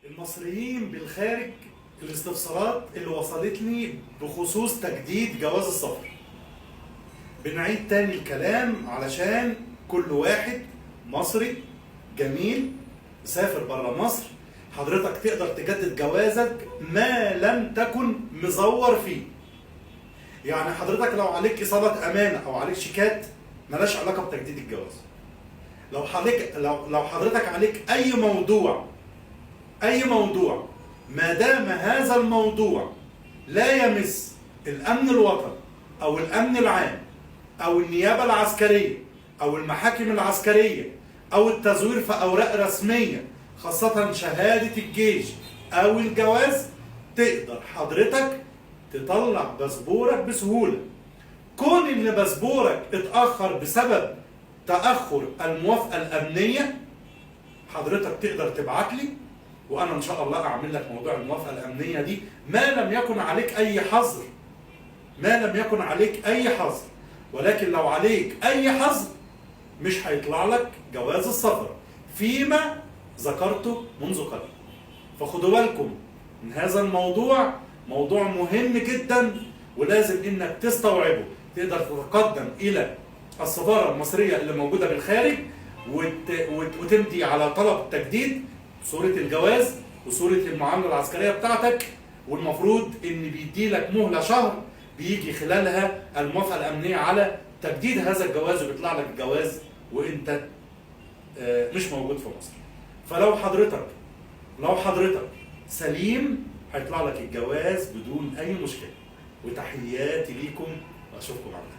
المصريين بالخارج، الاستفسارات اللي وصلتني بخصوص تجديد جواز السفر. بنعيد تاني الكلام علشان كل واحد مصري جميل سافر بره مصر، حضرتك تقدر تجدد جوازك ما لم تكن مزور فيه. يعني حضرتك لو عليك إصابة أمانة أو عليك شيكات ملاش علاقة بتجديد الجواز. لو حضرتك عليك أي موضوع، أي موضوع، ما دام هذا الموضوع لا يمس الأمن الوطني أو الأمن العام أو النيابة العسكرية أو المحاكم العسكرية أو التزوير في أوراق رسمية خاصة شهادة الجيش أو الجواز، تقدر حضرتك تطلع باسبورك بسهولة. كون إن باسبورك اتأخر بسبب تأخر الموافقة الأمنية، حضرتك تقدر تبعت لي وانا ان شاء الله اعمل لك موضوع الموافقة الامنية دي، ما لم يكن عليك اي حظر. ما لم يكن عليك اي حظر، ولكن لو عليك اي حظر مش هيطلع لك جواز السفر فيما ذكرته منذ قليل. فخدوا بالكم من هذا الموضوع، موضوع مهم جدا ولازم انك تستوعبه. تقدر تتقدم الى السفارة المصرية اللي موجودة بالخارج وتمضي على طلب تجديد صورة الجواز وصورة المعاملة العسكرية بتاعتك، والمفروض ان بيدي لك مهلة شهر بيجي خلالها الموافقة الأمنية على تجديد هذا الجواز، وبيطلع لك الجواز وانت مش موجود في مصر. فلو حضرتك سليم هيطلع لك الجواز بدون أي مشكلة. وتحياتي ليكم وأشوفكم على خير.